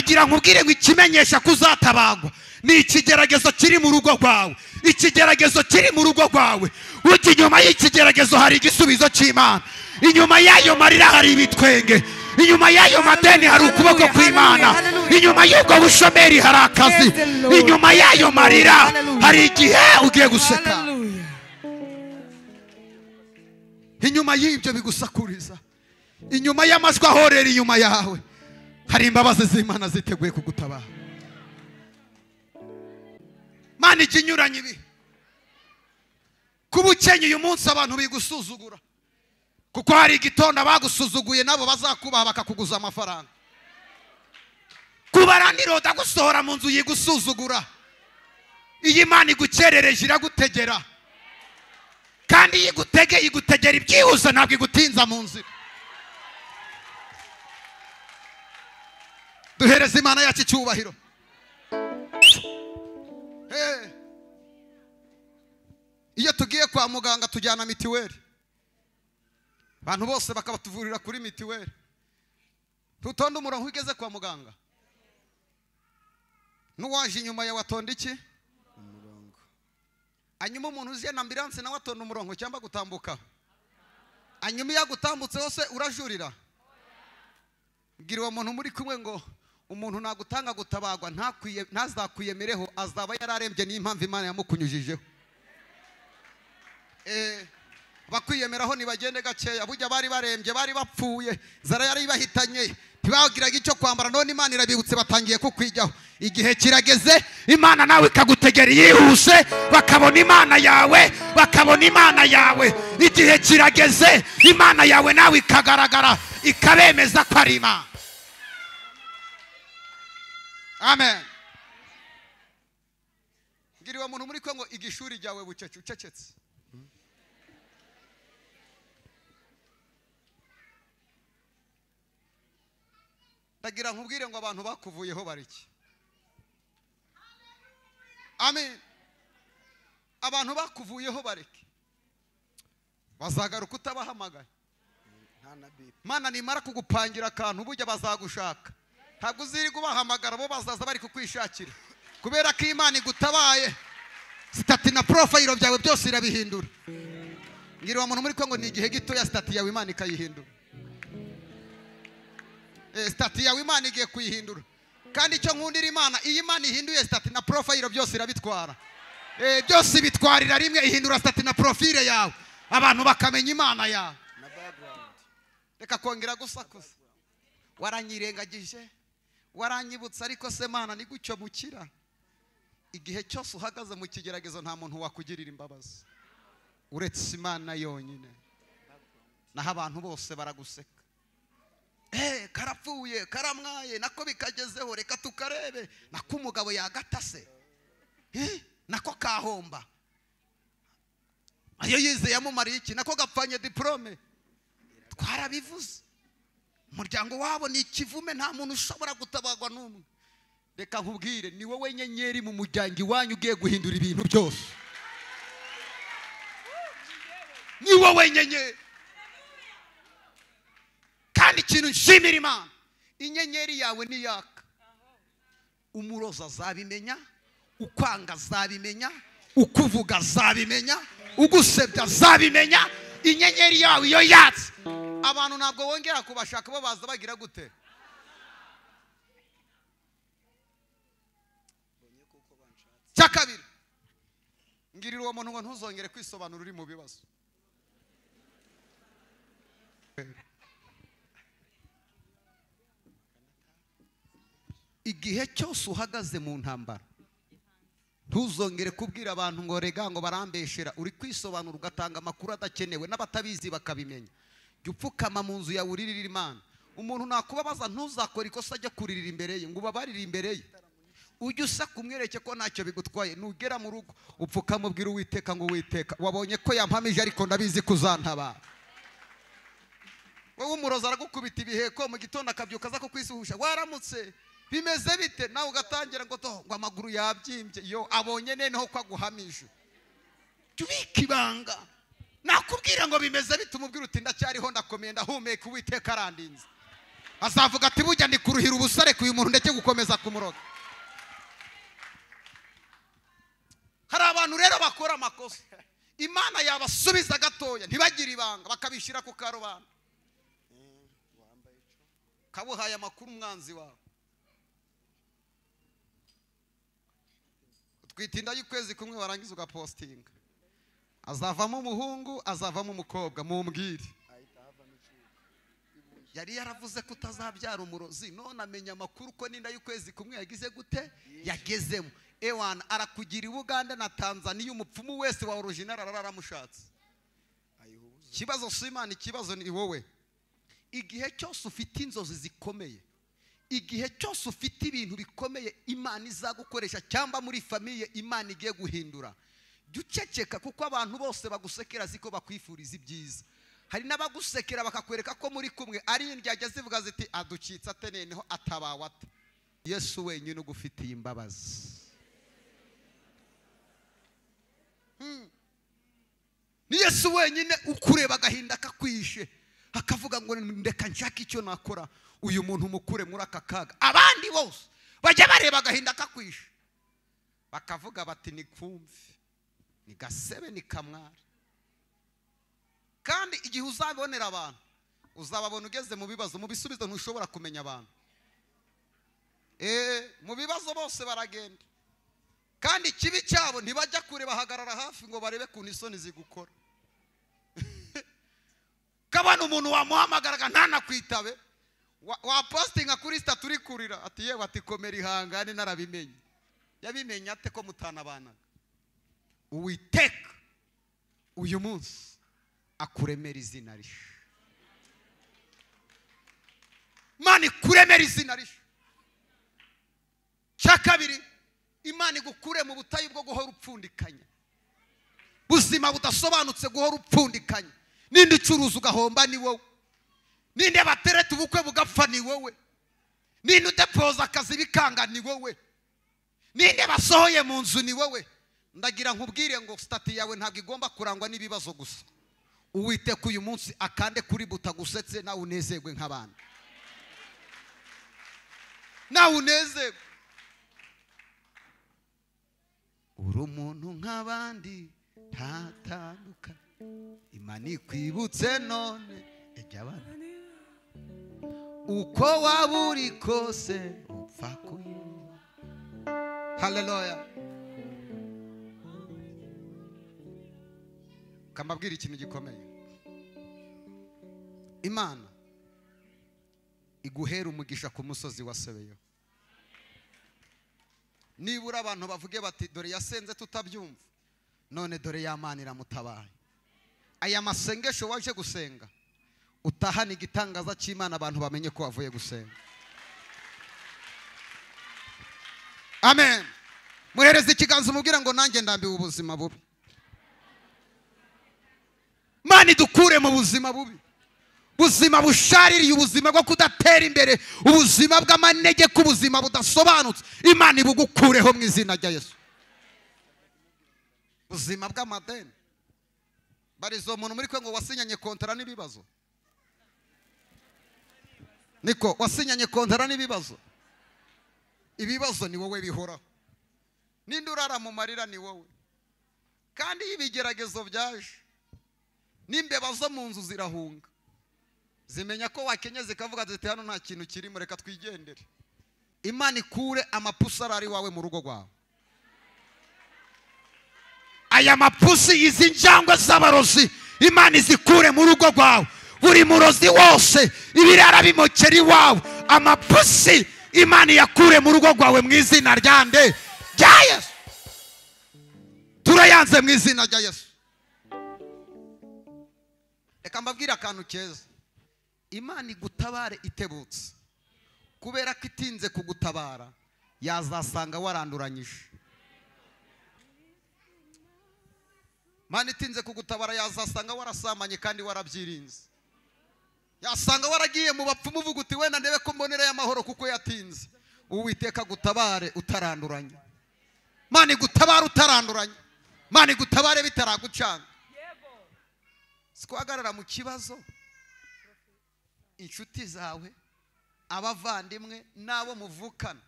Ndagira nkubwire ngo ikimenyesha kuzatabagwa ni ikigeragezo kiri mu rugo rwawe. Ikigeragezo kiri mu rugo rwawe. Uti inyuma y'ikigeragezo hari igisubizo cy'Imana. Inyuma y'ayo marira hari ibitwenge. Inyuma y'ayo madeni hari ukuboko kw'Imana. Inyuma y'ubwo bushomeri hari akazi. Inyuma y'ayo marira hari igihe ugiye guseka. Inyuma y'ibyo bigusakuriza, inyuma y'amajwi ahorera inyuma yawe, hari imbabazi z'Imana ziteguye kugutabara. Mana ikinyuranye ibi. Kuba ukenye uyu munsi abantu bigusuzugura, kuko hari igitondo abagusuzuguye nabo bazakubaha bakakuguza amafaranga. Kuba raniroda gusohora mu nzu yigusuzugura, iyi Imana igukerereje iragutegera. Kandi yigutegeye igutegera ibyihuse, ntabwo igutinza mu nzira. Duhereze Imana yacu icyubahiro. Iyo tugiye kwa muganga tujyana mitiweli, abantu bose bakabatuvurira kuri mitiweli. Tutonda umurongo ugeze kwa muganga, n'uwaje inyuma yawe atonda iki? Umurongo. Hanyuma umuntu uziye na ambulance nawe atonda umurongo cyangwa gutambuka. Hanyuma iyo agutambutse hose urajurira. Bwira uwo muntu muri kumwe ngo umuntu nagutanga gutabagwa ntazakwiyemereho, azaba yararembye n'impamvu Imana yamukunyujijeho. Bakwiyemeraho nibagende gakeya. Burya bari barembye, bari bapfuye, zara yari bahitanye, ntibagiraga icyo kwambara, none Imana irabibutse batangiye kukwijyaho. Igihe kirageze Imana nawe ikagutegera yihuse, bakabona Imana yawe, bakabona Imana yawe. Igihe kirageze Imana yawe nawe ikagaragara, ikabemeza ko ari Imana. Amen. Ngiriwe muntu muri ko ngo igishuri ryawe bucece ucecetse. Ndagira nkubwire ngo abantu bakuvuyeho bariki. Amen. Abantu bakuvuyeho bareke, bazagaruka utabahamagaye. Mana nimara kugupangira akantu burya bazagushaka. Ntabwo uziri kubahamagara, bo bazaza bari kukwishakira. Kubera ko Imana igutabaye, stati na profile byawe byose irabihindura. Ngira uwo muntu muri ko ngo ni igihe gito ya stati yawe Imana ikayihindura. Stati yawe Imana igiye kuyihindura. Kandi icyo nkundira Imana, iyi Imana ihinduye stati na profile byose irabitwara. Byose bitwarira rimwe, ihindura stati na profile yawe, abantu bakamenya Imana yawe. Reka kongera gusakuza. Waranyirengagije, waranyibutsa, ariko se Mana ni gucyo mukira. Igihe cyose uhagaze mu kigeragezo nta muntu wakugirira imbabazi uretse Imana yonyine. Naho abantu bose baraguseka. Karapfuye, karamwaye, nako bikagezeho, reka tukarebe. Nako umugabo yagatase, nako kahomba, ayo yize yamumariye iki, nako gapfanye diplome. Twarabivuze, umuryango wabo ni ikivume, nta muntu ushobora gutabagwa n'umwe. Reka nkubwire, ni wowe nyenyeri mu muryango iwanyu ugiye guhindura ibintu byose. Ni wowe nyenyeri. Kandi ikintu nshimira Imana, inyenyeri yawe ni yaka. Umuroza azabimenya, ukwanga azabimenya, ukuvuga azabimenya, ugusebya azabimenya. Inyenyeri yawe iyo yatse, abantu ntabwo bongera kubashaka, bo baza bagira gute? Cya kabiri, ngirira uwo muntu ngo ntuzongere kwisobanura uri mu bibazo. Igihe cyose uhagaze mu ntambara, ntuzongere kubwira abantu ngo rega ngo barambeshera. Uri kwisobanura ugatanga amakuru adakenewe n'abatabizi bakabimenya. Jya upfukama mu nzu yawe uririra Imana. Umuntu nakubabaza ntuzakora ikosa ajya kuririra imbere ye, ngo ubabarire imbere ye. Ujye usaka umwereke ko ntacyo bigutwaye. Nugera mu rugo upfukama ubwira Uwiteka ngo Uwiteka, wabonye ko yampamije ariko ndabizi kuzantabara. Wowe umuroza aragukubita ibiheko, mu gitondo akabyuka aza kukwisuhusha, waramutse bimeze bite? Nawe ugatangira ngo to ngo amaguru yabyimbye. Yo abonye neneho ko aguhamije. Tubika ibanga. Nakubwira ngo bimeze bite, umubwira uti ndacyariho, ndakomeye, ndahumeka, Uwiteka arandinze. Azavuga ati bujya ndi kuruhira ubusare ku uyu muntu ndeke gukomeza kumuroga. Hari abantu rero bakora amakosa, Imana yabasubiza gatoya ntibagire ibanga, bakabishyira ku karubanda. Kabuhaye amakuru umwanzi wawe. Twitinda y'ukwezi kumwe warangiza ugapostinga. Azavamo umuhungu, azavamo umukobwa, mumbwire. Yari yaravuze ko utazabyara umurozi, none amenya amakuru ko ninda y'ukwezi kumwe yagize gute? Yagezemo. Ewana arakugira i Buganda na Tanzania, umupfumu wese wa original araramushatse. Ikibazo si Imana, ikibazo ni wowe. Igihe cyose ufite inzozi zikomeye, igihe cyose ufite ibintu bikomeye Imana izagukoresha cyangwa muri famille Imana igiye guhindura, jya uceceka, kuko abantu bose bagusekera ziko bakwifuriza ibyiza. Hari n'abagusekera bakakwereka ko muri kumwe ari indyajya zivuga ziti aducitse ate neneho atabawe ate. Yesu wenyine ugufitiye imbabazi. Ni Yesu wenyine ukureba agahinda kakwishe, akavuga ngo ndeka nshaka icyo nakora uyu muntu mukure muri aka kaga. Abandi bose bajya bareba agahinda kakwishe bakavuga bati ni kumve, ni gasebe, ni kamwara. Kandi igihe uzabonera abantu, uzababona ugeze mu bibazo, mu bisubizo ntushobora kumenya abantu. Mu bibazo bose baragenda, kandi ikibi cyabo ntibajya kure, bahagarara hafi ngo barebe kuntu isoni zigukora. Kabana umuntu wamuhamagaraga ntanakwitabe, wapostinga kuri status uri kurira ati yewe, ati komera ihangane narabimenye. Yabimenye ate ko mutanabanaga? Uwiteka uyu munsi akuremera izina risha. Imana ikuremera izina risha. Cya kabiri, Imana igukure mu butayu bwo guhora upfundikanya, buzima budasobanutse, guhora upfundikanya. Ninde ucuruza ugahomba ni wowe, ninde batereta ubukwe bugapfa ni wowe, ninde udepoza akazi bikanga ni wowe, ninde basohoye mu nzu ni wowe. Ndagira nkubwire ngo stati yawe ntabwo igomba kurangwa n'ibibazo gusa. Uwiteka uyu munsi akande kuri butagusetse, nawe unezerwe nk'abandi, nawe unezerwe. Uri umuntu nk'abandi ntatandukanye, Imana ikwibutse none ejya abana, uko waba uri kose upfa kuyuba. Haleluya. Kambabwira ikintu gikomeye. Imana iguhera umugisha ku musozi wa Sebeyo. Nibura abantu bavuge bati dore yasenze tutabyumva, none dore ya Mana iramutabaye. Aya masengesho waje gusenga, utahana igitangaza cy'Imana, abantu bamenye ko wavuye gusenga. Amen. Muhereze ikiganza umubwira ngo nanjye ndambiwe ubuzima bubi. Imana idukure mu buzima bubi, ubuzima bushaririye, ubuzima bwo kudatera imbere, ubuzima bw'amanegeka, ubuzima budasobanutse. Imana ibugukureho mu izina rya Yesu. Ubuzima bw'amadeni, barizo muntu muri kwe ngo wasinyanye kontara n'ibibazo. Niko wasinyanye kontara n'ibibazo. Ibibazo ni wowe bihoraho, ninde urara mu marira ni wowe. Kandi iyo ibigeragezo byaje, n'imbeba zo mu nzu zirahunga, zimenya ko wakenye zikavuga ziti hano nta kintu kirimo, reka twigendere. Imana ikure amapusi arari wawe mu rugo rwawe. Aya mapusi, izi njangwe z'abarozi, Imana izikure mu rugo rwawe. Buri murozi wose ibirara bimokera iwawe, amapusi Imana yakure mu rugo rwawe mu izina rya nde? Rya Yesu. Turayanze mu izina rya Yesu. Reka mbabwire akantu keza. Imana igutabare itebutse, kubera ko itinze kugutabara yazasanga waranduranyije. Imana itinze kugutabara yazasanga warasamanye kandi warabyirinze, yasanga waragiye mu bapfumu uvuga uti wenda ndebe ko mbonera y'amahoro kuko yatinze. Uwiteka gutabare utaranduranye. Imana igutabare utaranduranye. Imana igutabare bitaragucanga. Sikuhagarara mu kibazo, inshuti zawe Abavandimwe n'abo muvukana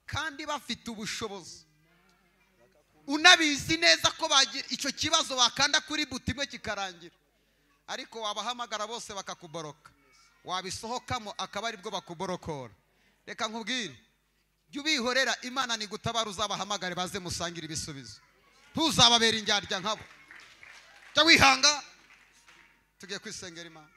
kandi bafite ubushobozi, unabizi neza ko bagira icyo kibazo, bakanda kuri buto imwe kikarangira, ariko wabahamagara bose bakakuboroka, wabisohokamo akaba aribwo bakuborokora. Reka nkubwire, jya ubihorera, Imana nigutabara uzabahamagare baze musangire ibisubizo, ntuzababera indyarya nkabo. Jya wihanga. Tugiye kwisengera Imana.